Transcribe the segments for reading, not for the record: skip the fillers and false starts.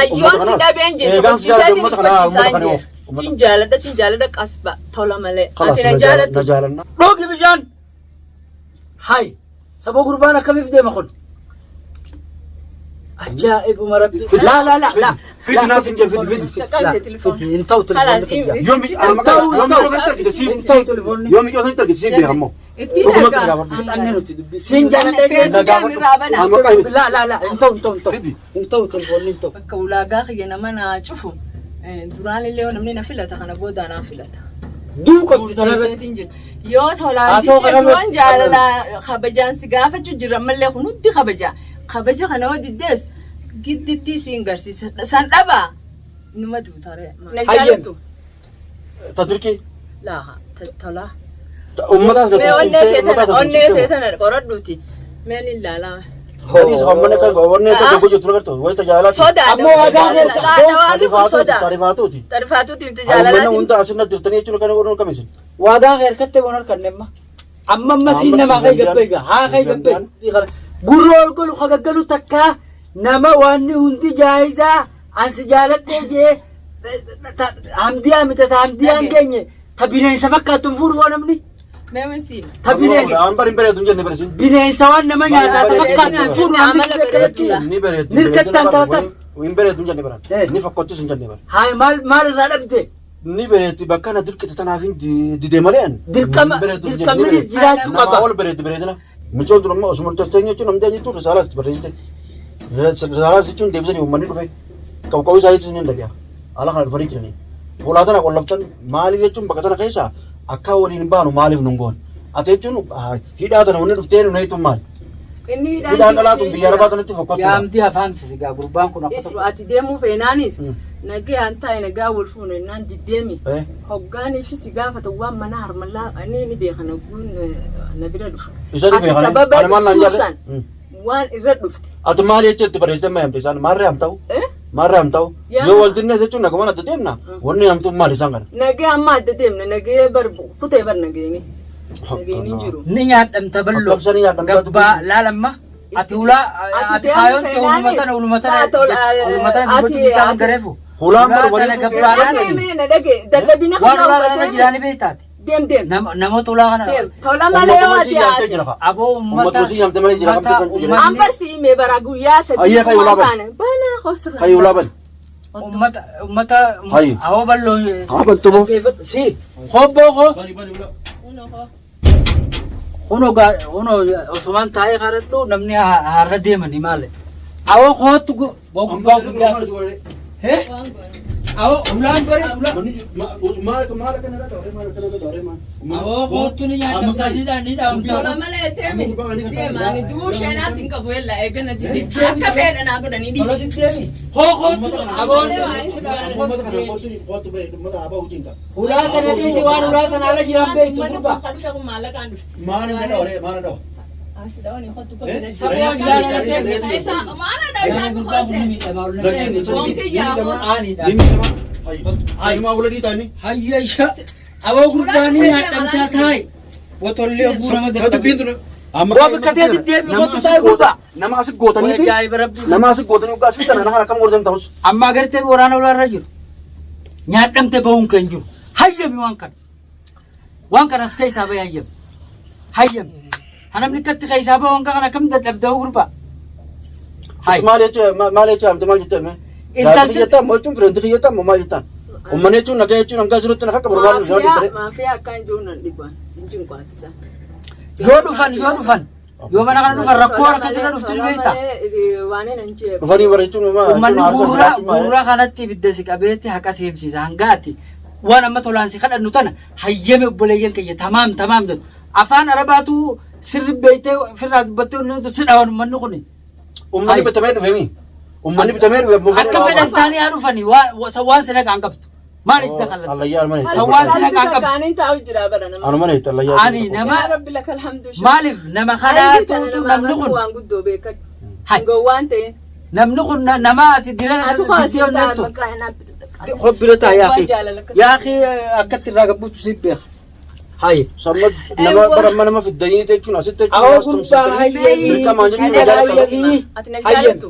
Ayyoon si dhabeen jee Eegaan si jaaladhe uummata kana uummata kana oofu. Sin jaaladha sin jaaladha qasba tola malee. Ati na Na jaalattu. jaalanna. Dhoogi bishaan. Hay. Saboo gurbaan akkamiif deema kun? Ajaa'ibuma rabbi. Laa laa laa laa. Fidi naaf hin jedhu fidi fidi. Qaqqabte telefoon. Hin ta'u Kalaas, telefoonni kiyya. Yoom Hin ta'u, yoom hin ta'u. argite siif Hin ta'u telefoonni. yoom ijoo sanitti argite siif beeka ammoo. Itti Dhugumatti dhagaa. na gaafadhu. Fixannee nuti dubbi. Siin jaaladhee Feetu Na gaafadhu. deemirraa bana. Amma qabi. Laa laa laa hin ta'u hin ta'u hin ta'u. Fidi. Hin ta'u telefoonni hin ta'u. Bakka ulaagaa kiyya nama naa cufu duraan illee yoo namni na filata kana booda naa filata. Duu qabdi tana irratti. Murteesseetiin jira. Yoo tolaan Haasoo kana diddees waan irratti jaalala kabajaan si gaafachuu jira ammallee kun hundi kabaja. Kabaja kana yoo diddees gidditti siin garsiisa. San dhabaa numa duutaree. Na Hayyem. jaalattu. Ta dirqii. Laaha tolaa. Uummataas Mee onnee gatii tee uummataas tana onnee tee gatii. tana qoradhuuti. Mee ni ilaalaa. Adiis uummanni akka uummanni akka gogo jirtu agartu wayi tajaajilaa. Sodaa. Ammoo waagaa keessa. Waan kun sodaa. Tarifaatuuti. Tarifaatuuti miti Uummanni jaalalaati. hunda asirra jirtanii jechuun kan godhuun kamisin. Waagaa kee harkattee waan harkanne amma. Amma amma siin Amma namaa siin kee gabbee danda'an. gaa haa kee gabbee. Danda'an. Gurra ol galu kagaggalu takkaa nama waanni hundi jaayizaa ansi jaaladhee jee hamdiyaa miti ta hamdiyaan geenye ta bineensa fakkaattu hin fuudhu waan namni Mee wisiin. ta bineensa Aan bari hin bareedu hin jenne bareesin. bineensa waan nama nyaataa ta fakkaattu hin fuudhu namni Amala bareeduudha. Ni bareedu. Nirkattaan taphatan. Hin bareedu hin jenne bara. Eh. Ni fokkottis hin jenne bara. Haa maal maal irraa dhabde Ni bareetti bakka na dirqite tanaaf hin dide malee ani. Dirqama- Hin bareedu hin jenne, ni dirqamnis bareetti. jiraachuu Namaa qaba. ol bareetti bareedina. Micoon tun ammoo osuma tolchee jechuun namni jechuun risaalaas itti barreessite. Risaalaas jechuun deebisanii uummanni dhufe. Qawqawii isaa jechuun hin dhagaya. Haala kana dhufanii jiranii. Hoolaa tana qolloftan maaliif jechuun bakka tana keessa akka waliin hin baanu maaliif nun goone. Ati jechuun hidhaa tana wanni dhuftee nun eeytuun maali? Inni Hidhaan dhalaa tun biyya arabaa tanatti fokkottu. Yaamti afaan sisigaa gurbaan kun akka Isu ati deemuu feenaanis Mm. nagaan taa'e nagaa wal fuune naan diddeemi. Eh. Hoggaan fi si gaafatu waan mana harmallaa inni ni beeka naguun na bira dhufa. Isa ni Ati beekani. sababa Ani maal naan dhuftuuf jaalle? san Mm. waan irra dhufte. Ati maal jecha itti barreessite amma yaamte isaan maarree hamta'u? Eh? Maarree hamta'u? Yaa. Yoo wal dinne jechuun nagumaan adda deemna. Wanni hamtuun maal isaan kana? Nagee amma adda deemna nagee bar kutee bar nageeni. Nageeni hin jiru. Ni nyaadhamta bal'oo. Akkam sanii nyaadhamtaa Gabbaa dubbisu. laalamma. Ati hulaa ati kaayoon ta'e uluma tana uluma tana uluma tana dubbachuu jirtaa hanga reefu. Hulaan Hulaa bar tana waliin gabbaa Ati laalani. mee na dhage dadhabina Waan kana ulaa kana hubatee jiraani beektaati. deem deem Namoota ulaa kana. deem tola malee yoo Uummatuma ati sii yaamtee haate. jira fa'a. Aboo uummata. Uummatuma sii yaamte malee jira kamtu kan jira. An barsii mee bara guyyaa sadii Ayyee, kayi ulaa waan bani. taane banaa kosra. Kayi ulaa bani. Uummata uummata Hayyi. awoo bal'oo. Haa bal'oo boo. Si hobboo koo. Bani bani ulaa. Kunoo gaa kunoo osumaan taa'ee kadhadhu namni har'a deemani maali. Awoo kootu gubbaa guddaa. Hee? Awoo ulaan bari ulaan. Awoo kootu ni nyaadhamtaa ni dhaan ni dhaamtaa. Tola malee deemi deema ani du'uu sheenaatti hin qabu yella eegana dide akka fedha naa godhanii Tola dhiisi. diddeemi. Koo kootu aboon. Ulaa tana dhiisi waan ulaa tana ala jiraan beektu gurbaa. Kan dhufe kun maallaqaan dhufe. As dhawani kottu kosina. Saboo jaalala Isa maala dhawaan Gurbaa kun ni kose. miidhama. Hayya isha. Aboo gurbaanii nyaadhamtaa taa'i. Wotollee oguu nama dadhabe. Waa bakka ta'e deddeebi kottu taa'i gurbaa. Nama asi gootaniiti. Ajaa'iba rabbii. Nama asi gootanii dhugaa asii tana nama akkam gootan ta'us. Amma agartee waraana ulaarra jiru. Nyaadhamte bahuun kan jiru. Hayyami waan kana. Waan kana as keessaa bahi hayyami. Hayyami. Hanamni akkatti keessaa bahu waan kana akkam dadhabda gurbaa. Hayi. Maal jechuun maal jechuun amte maal jettee mee? Intalti- Intalti jettaa moo jechuun fireenti jettaa moo maal jettaan? Uummanni jechuun nagaa jechuun hanga asirratti na akka barbaadu isaan Maafiyaa jettee. maafiyaa akkaan jiru nan dhibban sin cinqaatisa. Yoo dhufan yoo dhufan yoo mana kana dhufan rakkoo akkasirra dhuftu ni beektaa. Waan nan jeequ. Dhufanii bara jechuun maa Uummanni guurraa guurraa kanatti ibidda si qabeetti haqa si himsiisa hanga ati waan amma tolaan si kadhannu tana hayyame obboleeyyan kiyya tamaam tamaam jettu. Afaan Arabaatu sirri beektee ofirraa dubbattee onnee si dhawan uummanni kuni. Uummanni bitamee dhufe mi? Uummanni bitamee dhufe ammoo Akka fedhan taanii haa dhufani waan si naqaan qabdu. Maal is dakallatu? Allayyaa anuma San waan si naqaan qabdu. Kaaniin taa'u jira bara nama. Anuma neetti allayyaa. Ani nama Yaa Rabbi lakal hamdu. maaliif nama kanaatuutu namni kun waan guddoo beekadhu. Hai. Gowwaan ta'e. Namni kun nama ati dirana Atu kaasii diddee taa'e onnettu. maqaa hin Hobbira taa yaa Gowwaa jaalala akka Yaa akhi akkatti irraa gabbuutu si beeka. Hayi. Sammat nama bara amma nama fiddanii jechuun asitti jechuun Awoo as gurbaa tumsitanii hayyamii. dirqamaan jechuun Hayyamii. na jaalata. Ati na Hayyami. jaalattu.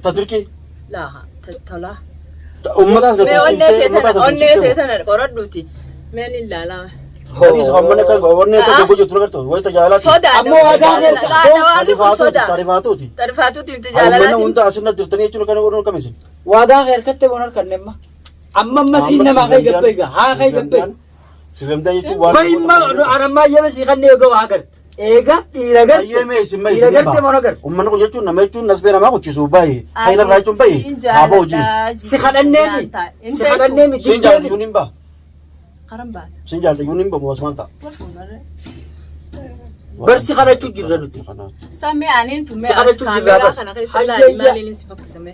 Ta dirqii. Laaha tolaa. Uummataas na Mee onnee tumsiiftee tee uummataas tana na onnee tee tumsiiftee. tana qoradhuuti. Mee ni ilaalaa. Hadiis uummanni akka onnee akka gogo jirtu agartu wayita jaalaati. Sodaa. Ammoo waagaa Waan kun sodaa. Tarifaatuuti. Tarifaatuuti miti Uummanni jaalalaati. hunda asirra jirtanii jechuun kan godhuun kamisin. Waagaa harkatte boon harkanne amma. Amma amma siin namaa kee gabbee gaa haa kee gabbee. Sifemdaan jechuun waan. Bayimma anammaa ayyama sii kannee eega waa agarte. Eega dhiira garte. Ayyee isin mee Dhiira isin garte moon agarte. Uummanni kun jechuun nama jechuun nasbee namaa kuchisu baay'ee. Kan irraa jechuun baay'ee. Haa ba'u jiru. Si kadhannee mi? Si kadhannee mi? Siin jaalladhu hin ba'a. Karan baata. Siin jaalladhu hin ba'a moosumaan ta'a. Wal fuunarree. Barsi kadhachuu jirra nuti. Samii aniin tummee Si as kadhachuu jirra kaameeraa bar. kana keessa Hayyayya. laali maaliin si fakkisame.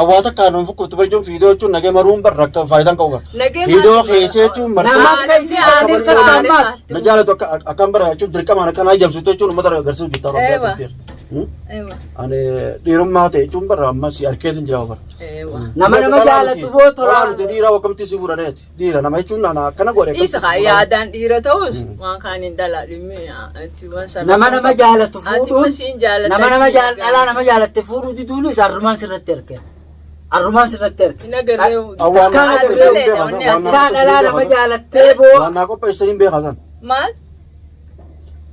Awwaata kaanoon fukkuutti barjuun fiidoo jechuun nagee maruun bar rakka faayidaan qabu bara. Nagee Fiidoo maal- keessee jechuun martee. Nama akka isii Akka aanee barbaadu. fakkaamaati. Na jaalatu akka akkam bara jechuun dirqamaan akkana ayyamsitu jechuun uummata agarsiisu jirta Eewa. Oromiyaa. Ewa. Ani dhiirummaa ta'e jechuun bara amma si harkeetiin jira bara. Ewa. Nama nama jaalatu boo tolaa. Tolaa dhiira akkamtti si fuudhaneeti. Dhiira nama jechuun ana akkana godhe. Isa kaa yaadaan dhiira ta'us waan kaan hin dhalaa dhimmi itti waan sana. Nama nama jaalatu Ati fuudhuun masiin jaaladha. nama nama dhalaa nama jaalatte fuudhuu diduun isa arrumaan sirratti arge. Arrumaan sirratti arge. Hin agarree. Awwaan Takkaan agarree. Takkaa dhalaa nama jaalattee boo. Waan naa qopheessaniin beekaa san. Maal?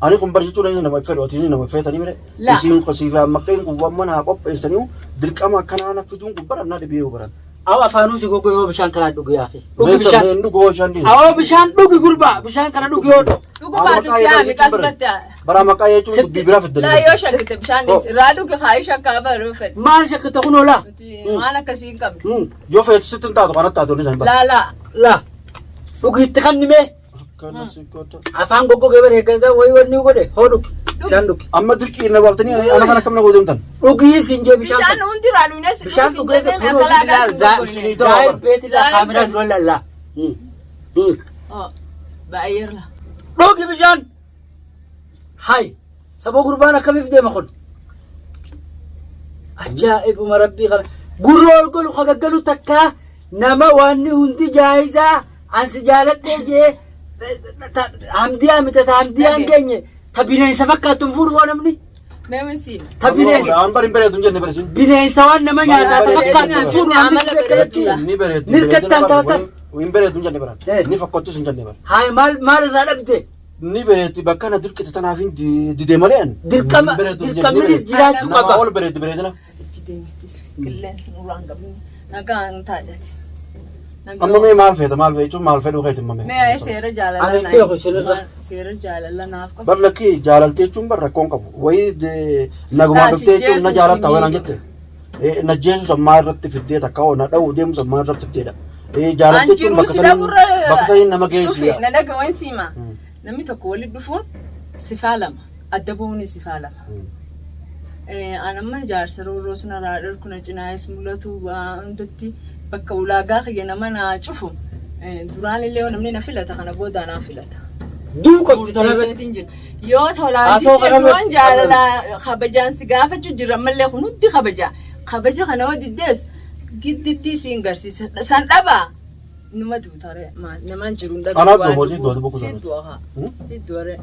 Ani kun bar jechuun inni nama fedhu ati nama feetanii mire. La. Isiin qosiif maqqeen kun waan mana qopheessanii dirqama akkanaa na fiduun kun bara na dhibee baran. Aw afaanuu si gogo yoo bishaan kanaa dhugu yaafi. Dhugi bishaan. Meeshaan dhuguu bishaan dhiisu. Awoo bishaan dhugi gurbaa bishaan kana dhugi yoo dhugu. Dhugumaatu jaami qasbatti. Bara maqaa jechuun dubbii biraa Laa fiddanii. yoo shakkite bishaan dhiisi. Irraa dhugi haa shakkaa baruu fedhe. Maal shakkita kun oolaa? Nuti waan akkasii hin qabnu. Yoo feetu sitti hin taatu kanatti taatu inni isaan bara. Laa laa. Laa dhugi itti kannimee Akkana si goota. afaan goggogee bareeggata wayii wanni godhe hoo dhugi bishaan dhugi. Amma dirqii na baaftanii ana kana akkam na gootemtan. Dhugii siin jee bishaan Bishaan kana. hundi irraa dhunes Bishaan dhugee kun hojii ilaal zaayir beeti laa kaameraa dura lallaa. Baay'eerra. Dhugi bishaan. Hay saboo gurbaan akkamiif deema kun? Ajaa'ibuma rabbii kana. Gurra ol galu kagaggalu takkaa nama waanni hundi jaayizaa ansi jaaladhee jee hamdiyaa miti ta hamdiyaan geenye ta bineensa fakkaattu hin fuudhu waan namni Mee winsiin. ta bineensa Waan bari hin bareedu hin jenne bareesin. bineensa waan nama nyaataa ta fakkaattu hin fuudhu namni Amala bareeduudha. Ni bareedu. Nirkattaan taphatan. Hin bareedu hin jenne baran. Eh. Ni fakkottus hin jenne baran. Haay maal maal irraa dhabde Ni bareetti bakka na dirqite tanaaf hin didee malee ani. dirqama Hin bareedu hin jenne, ni dirqamnis bareetti. jiraachuu Namaa qaba. ol bareetti bareedina. Asichi deemittis qilleensi nurraan qabnu nagaan taadhati. Amma mee maal feeta maal feechuun maal fedhuu keetiin mamee. Mee seera jaalala Ani hin beeku isinirra. Seera jaalala naaf qofa. Bar lakkii jaalaltee jechuun bar rakkoon qabu. Wayii nagumaa Laa, si dhuftee jechuun na jeesu jaalatta si waan jette. Na jeesu sammaa irratti fiddee takka hoo na dha'u deemu sammaa irratti fiddeedha. Jaalaltee jechuun bakka saniin bakka saniin nama geessu. Shufi na dhaga waan siima. Namni tokko walitti dhufuun sifaa lama. Adda bu'uun sifaa lama. Anamma jaarsa roorroos na raadhar kuna cinaayis mul'atu waa hundatti bakka ulaagaa kiyya nama naa cufu. Duraan illee yoo namni na filata kana booda anaa filata. Duu qofti tanarratti. Murteesseetiin jira. Yoo tolaan Haasoo diddees kanarratti waan jaalala kabajaan si gaafachuu jirra ammallee kun hundi kabaja. Kabaja kana yoo diddees gidditti siin garsiisa. San dhabaa. Numa duutare maal namaan jiru hin dhabu. Anaa du'a moo sii du'a du'a Si kutaa? du'a haa. Si du'a ree.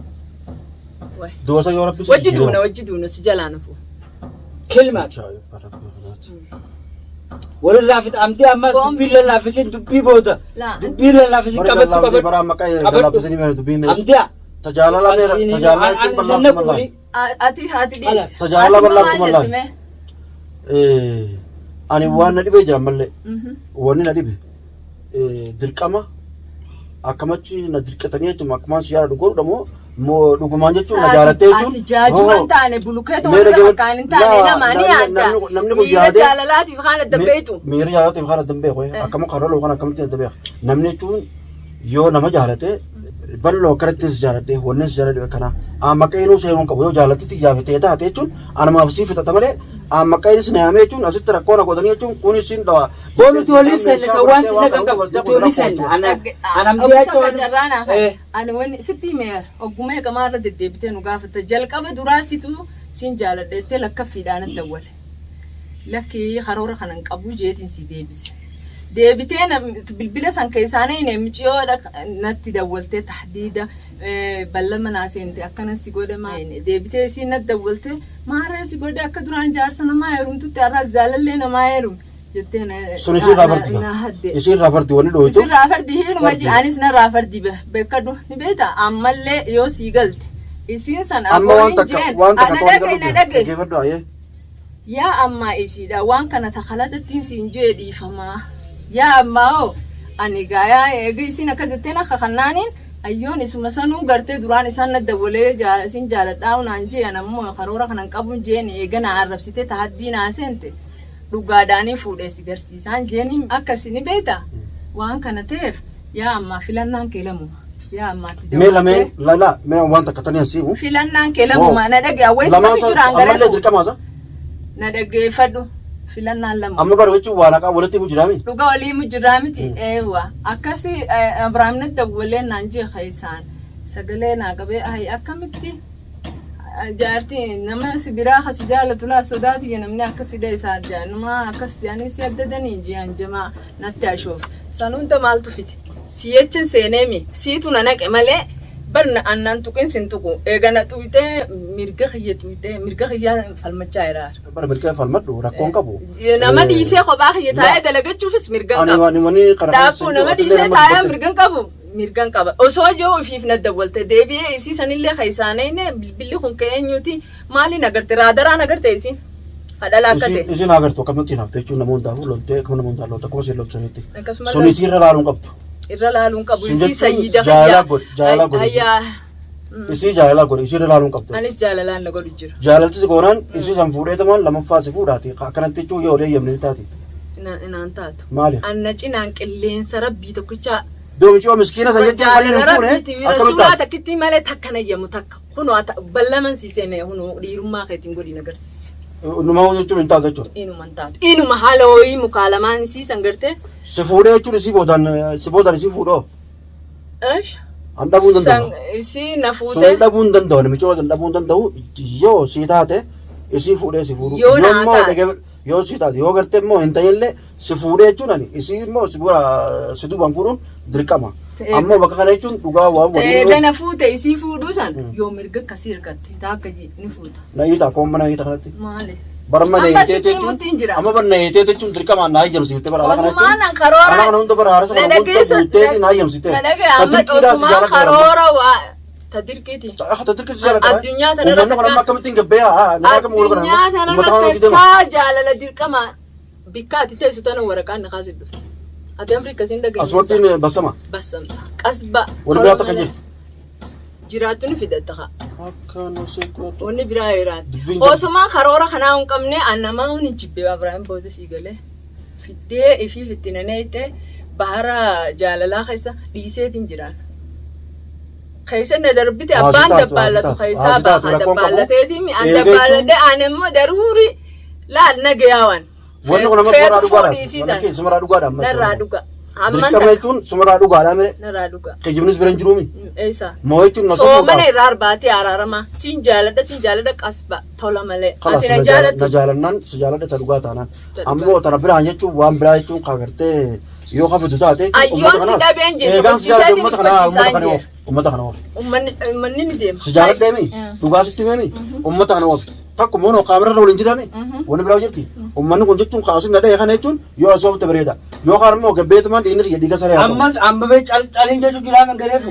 Waay. Doosa yoo rabbi si Wajji duuna wajji duuna si jalaa nafu. Kilma walirraa fixa amdii ammas dubbii lallaafisin dubbii booda Laa. dubbii lallaafisin qabattu qabattu Bara maqaa qabadhu. lallaafisanii meera dubbii meera. amdiya Tajaajila meera tajaajila jechuun bal'aaf mallaan. Ati haati Khalas. dhiisi. Tajaajila Ati bal'aaf maal mallaan. jetti mee? Ani waan na dhibee jira mallee. Wanni na dhibe dirqama akkamitti na dirqatanii jechuun akkumaan si yaada dhugoodha moo moo dhugumaan jechuun na jaalattee jechuun. Ati jaajuma hin taane bulukeeta Meera warra gaba- bakkaan hin taane Laa, nama ni namni- yaadda. namni kun Miira yaadee- jaalalaatiif kaan adda beektu. Miira jaalalaatiif kaan adda hin beeku. Akkama kan loluu kan akkamitti adda beeku. Namni jechuun yoo nama jaalate bal'oo akkanatti si jaaladhe wanni si jaaladhe akkana. Amma inuu seenuu qabu yoo jaalattitti jaafatee taate jechuun anumaaf sii fixata malee amma inni si jechuun asitti rakkoo na godhanii jechuun kun isin dhawa. Boo nuti waliif seenne san waan sinna kan qabu nuti waliif seenne ana ana amdii acha waan carraa Eh. Ani wanni sitti himeera ogguma eegamaa irra deddeebitee nu gaafatta jalqaba duraa situ siin jaaladheettee lakkaffiidhaan dawwale. Lakki karoora kana hin qabu jeetiin si deebise. Deebitee bilbila san keessaa na miciyoodha natti dawwaltee tahdiida ballama naa seente akkana si godhe maa deebitee isiin natti dawwaltee maarree si godhe akka duraan jaarsa namaa heerumtutti har'as jaalallee namaa heerume jettee na Sun isiin irraa fardi na hadde. Isiin irraa fardi wanni dhooytu. Isin raafardi hinuma Fardi. ji anis na raafardi beekadhu ni beekta ammallee yoo sii galte isiin san Amma waan abboon takka jeen waan takka ana to'anii dhagaye galu na jira. dhagaye. Dhaggeeffadhu ayee. Yaa ammaa isiidha waan kana takalatattiin siin jee dhiifamaa. Yaa ammaa hoo ani gaayaa eega isiin akkas jetteen akka kannaaniin ayyoon isuma sanuu gartee duraan isaan na dawwalee isin jaaladhaa naan jee an ammoo karoora kanan qabuun jeen eega na arrabsitee tahaddii naa seente dhugaadhaanii fuudhee si garsiisaan jeeniin akkasi ni beekta waan kana ta'eef yaa ammaa filannaan kee lamuma yaa ammaatti Mee lameen lala mee waan takka tanii asiimu. Filannaan kee lamuma na dhagee awwee Lamaan jiraan ammallee gareefu dirqama isa. na dhaggeeffadhu filannaan lama. Amma bara jechuun waan haqaa walitti himu jiraami. Dhuga walii mujiraa miti eewa akkasi Abrahaam na dawwalee naan jee isaan sagalee naa qabee ay akkamitti jaartii nama si biraa kasi jaalatu laa sodaati je namni akkasi dha isaan jaanuma akkas jaanii si addadanii ji'an jamaa natti ashoof san hunda maaltu fide si jechin seeneemi siitu na naqe malee bar na annan tuqin sin tuqu eega na tuqxee mirga kiyya tuqxee mirga kiyyaa falmachaa jira. Bara mirga falmadhu rakkoon qabu. Nama dhiisee kophaa kiyya taa'ee dalagachuufis mirga hin Ani qabu. waan wani kana Daabboo nama dhiisee taa'ee mirga hin qabu. Mirga hin qaba. Osoo jiru ofiif na dawwalte deebi'ee isii sanillee keessaanee bilbilli kun ka'ee eenyuti maaliin agarte raadaraan agarte isiin hadhala akka ta'e. Isin agartu akkamatti hinaafte jechuun nama hundaafuu loltee akkuma nama hundaa lolta akkuma isin lolchanitti. Akkasumas Sun isii irra laaluun qabdu. irra laaluun qabu Sun isii jechuun sayyida jaalala godhi jaalala godhi. Hayyaa. Isii jaalala godhi isii irra laaluun qabdu. Anis jaalalaan na godhu jira. Jaalalti si goonaan isii san fuudhee tamaan lammaffaa si fuudhaati. Akkanatti jechuun yoo olii eeyyamne ni taati. Inaan taatu. Maaliif? Anna cinaan qilleensa rabbii tokkichaa Doomichi oo miskiina san jechuun kan inni hin fuune Rabbiiti akkamitti rasuulaa taati? takkitti malee takka nayyamu takka kunoo ballaman siisee kunoo dhiirummaa keetiin godhin agarsiisi. Numaa jechuun hin taatu jechuudha. Inuma hin taatu. Inuma haala ho'ii mukaa lamaan siisan gartee. Si fuudhee jechuun isii boodaan si boodaan isii fuudhoo. Eish. An dhabuu hin San danda'u. isii na Sun fuute. dhabuu hin danda'u namichi yoo san dhabuu hin danda'u yoo sii taate isii fuudhee si fuudhu. Yoo naa immoo taate. yoo sii taate yoo gartee immoo hin ta'inillee si fuudhee jechuun ani isii immoo si bira si duubaan fuudhuun dirqama. Ta'ee. Ammoo bakka kana jechuun dhugaa waan Ta'ee waliin na fuute isii fuudhuu san yoo mirga akkasii hirkatte taakka ni fuuta. na hiita akkuma mana hiita kanatti. Maali? Bara mana Amma hiitee sitti jechuun himuutti hin jira. amma bara na hiitee jechuun dirqamaan na hayyamsiifte bara ala kana Osumaan jechuun karoora. ala kana hunda bara haarasa Na kana hunda dhageessa. guutteeti na hayyamsite. Na dhagee Ta amma dirqiidhaa si osumaan jaalladha bara amma. karoora waa ta dirqiiti. Akka ta dirqii si jaalladha. Addunyaa tana irra Uummanni kun amma takka- akkamittiin gabbee haa nama akkam wal Addunyaa godhan tana uummata kana irratti hojii deema. takkaa jaalala dirqama bikka ati teessu tana waraqaan na kaasee dhufte. Ati Afrika siin dhageenye. Asumatti basama. Bassamta. Qasba. Wal biraa takka jirtu. Jiraattu ni fidatta haa. Akka nu seqotu. Wanni biraa jiraatti. Dubbiin jabdu. Osuma karoora kanaa hin qabne an namaa hundi jibbee Abiraahim booda sii galee. Fiddee ifiif itti naneeyte bahara jaalalaa keessa dhiiseetiin jiraan. Keessa na darbite Haa, si abbaan taatu, haa, si dabbaalatu taatu. keessaa Haa, si taatu, baha rakkoon qabu. dabbaalateetiin an Eegee dabbaaladhe an immoo daruuri laal nagayaawan. Wanni kun amma sumaraa dhugaadha. Feetu Wanni sumaraa dhugaadha amma. Narraa dhuga. Amman Dirqama jechuun sumaraa dhugaadha mee narraa dhuga. kijibnis bira hin jiruumi. Eessa? Moo jechuun na Soomana irraa arbaatee araarama. Siin jaaladha siin jaaladha qasba tola malee. Kalaas Ati na na jaalattu. jaalannaan si jaaladha ta dhugaa taanaan. Ta dhugaa. Ammoo tana biraan jechuun waan biraa jechuun kaa gartee yoo kafitu taate. Ayyoon si dhabeen jee, Eegaan si jaaladhe sochii uummata kana uummata kana jee. oofu. Uummata kana oofu. Uummanni uummanni ni deema. Si jaaladheemi dhugaa sitti meemi uummata kana oofu. Takka immoo kaamerarra waliin jiraame wanni biraa jirti. Uummanni kun jechuun kaasin na dhahee kana jechuun yoo asoo hafte bareeda. Yoo kaan immoo gabbeetumaan dhiigni kiyya dhiiga saree haa ta'u. Amma amma bee caliin jechuun jiraa kan gareefu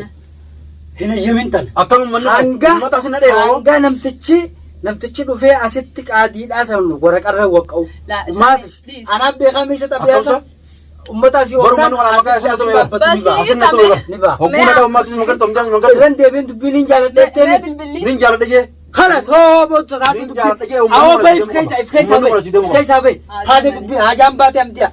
hin hayyamin tana. Akkam uummanni kun Hanga uummata asin na dhahee hoo? hanga namtichi namtichi dhufee asitti qaadiidhaa san waraqarra waqqa'u. Laa, isa Maaf dhiisi. anaaf beekaa meesha xabiyaasa Akkamsa? ummata asii Baru manni kun amma asin na tume bara. dhaabbatu ni ba'a. Asin na tume bara. Ni ba'a. Hogguu na dhahu maal isin magartu amjaan magartu. Irran deebiin dubbiin hin jaaladheettee Mee bilbilli. Nin jaaladhe jee. Kana soobo taate Nin dubbii. jaaladhe jee uummanni Awwa kun bahi asii if keessa deemu if keessa qaba. Uummanni bahi kun asii deemu if qaba. keessa bahi taate dubbii hajaan baate amdiya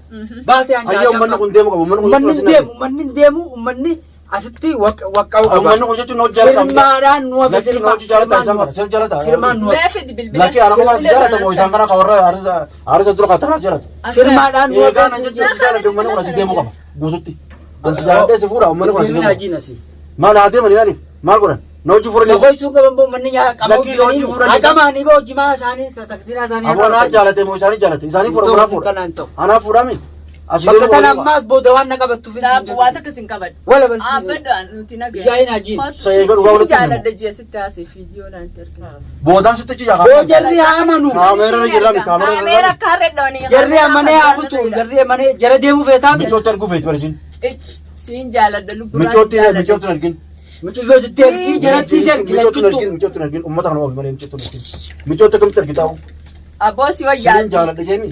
baate hanga Hayyee uummanni kun deemu qaba. Uummanni kun Uummanni jechuun hin deemu uummanni hin deemu uummanni asitti waqqa'uu qaba. Uummanni kun jechuun hojii jaalata. Firmaadhaan nu hafe Lakki hojii jaalata isaan kana. Isaan jaalata. Firmaan nu hafe. Mee fidi bilbila. Lakki ana qofa si jaalata moo isaan kana kan warra harisa dura kan tanaa jaalata. Firmaadhaan nu hafe. Eegaan an jechuun si jaaladhe uummanni kun asii deemu qaba. Guututti. An si jaaladhee si fuudha uummanni kun asii Deemin deemu qaba. hajiin asii. Maal haa deemani maaliif? Maal godhan? Na hojii fuudhanii. Sokoysuu qaban boo manni nyaa qabu. Lakkii hojii fuudhanii. Hajamaanii boo jimaa isaanii taksinaa isaanii. Aboo anaa jaalate moo isaanii jaalate? Isaanii fuudha anaa fuudha. Kanaan ta'u. Anaa fuudhaami. Asii Bakka deemu tana walii ammaas booda waan na qabattuuf hin Daabbu waa takka sin qabadhu. Wala baltii. Dhaabbadhu nuti nagaya. Yaa'in ajiin. Sayee godhu waa walitti Jaaladha ji'a sitti haasee fiidiyoo naan itti argina. Boodaan sitti cicha. Boo jarri haa amanu. Kaameera irra jirra mi kaameera irra Kaameera akka harree dhawanii. Jarri amanee haa kutu. Jarri amanee jara deemuu feetaa miti. Michootti arguu feeti barisiin. Siin jaaladha lubbuu. Michootti michootti hin argin. Mucayyoo sitti ergii jaratti si ergi Michootti hin lachuttu. argin michootti hin argin uummata kana oofi malee michootti hin argin. Michootti akkamitti argitaa? Abboo si Siin wayyaasi. jaaladha jeemi.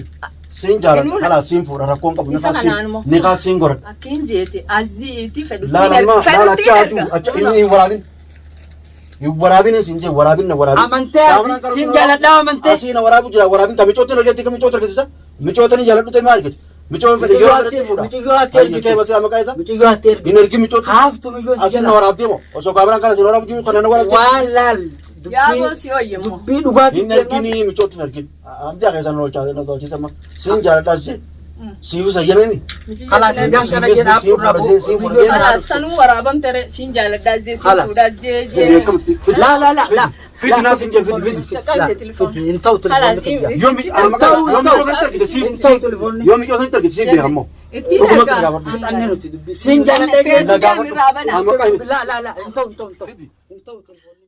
Siin jaaladha. Kalaas siin fuudha rakkoon qabu. Isa kanaanuma. Ni kaas siin godhadha. Akkiin jeete aziiti fedhu. Laala amma laala achi haaju achi inni hin waraabin. Hin waraabin siin jee waraabin na waraabin. Amantee siin jaaladhaa amantee. Asii na waraabu jira waraabin ka michootti hin argatti ka michootti argisiisa. Michoota ni jaaladhu ta'e maal argite? Michoon fedhe yeroo fedhetti fuudha. Mucayyoo ati Hayyi ergite. kee bakka maqaa isaa. Mucayyoo ati ergite. Hin ergin michootti. Haaftu mucayyoo si Asii na jala. waraabdee moo osoo kaameraan kana si waraabu jiru kana na waraabdee. Waan laal. Yaaboo si wayya immoo. Dubbii dhugaatii. Hin ergini michootti hin ergin. Amdi akka isaan oolchaa na tolchisa amma. Siin jaaladhaa si. Siif sayyameemi. Kalaas egaan kana jedhaa Siin fuudha siin fuudha. Kalaas tanuu waraabamte re siin jaaladhaa jee siin Kalaas. fuudhaa jee jee. La la la la. Fidi naaf hin jedhu fidi fidi. Qaqqabde telefoon. Hin ta'u Kalaas telefoonni. Yoo michoo sanitti argite siif Hin ta'u telefoonni. yoo michoo sanitti argite siif beekammoo. Ittiin Dhugumatti argaa. gaafadhu. Fixannee nuti dubbii. Siin jaaladha. Feetu deemirraa bana. Amma La la la hin ta'u hin ta'u hin ta'u. Hin ta'u telefoonni.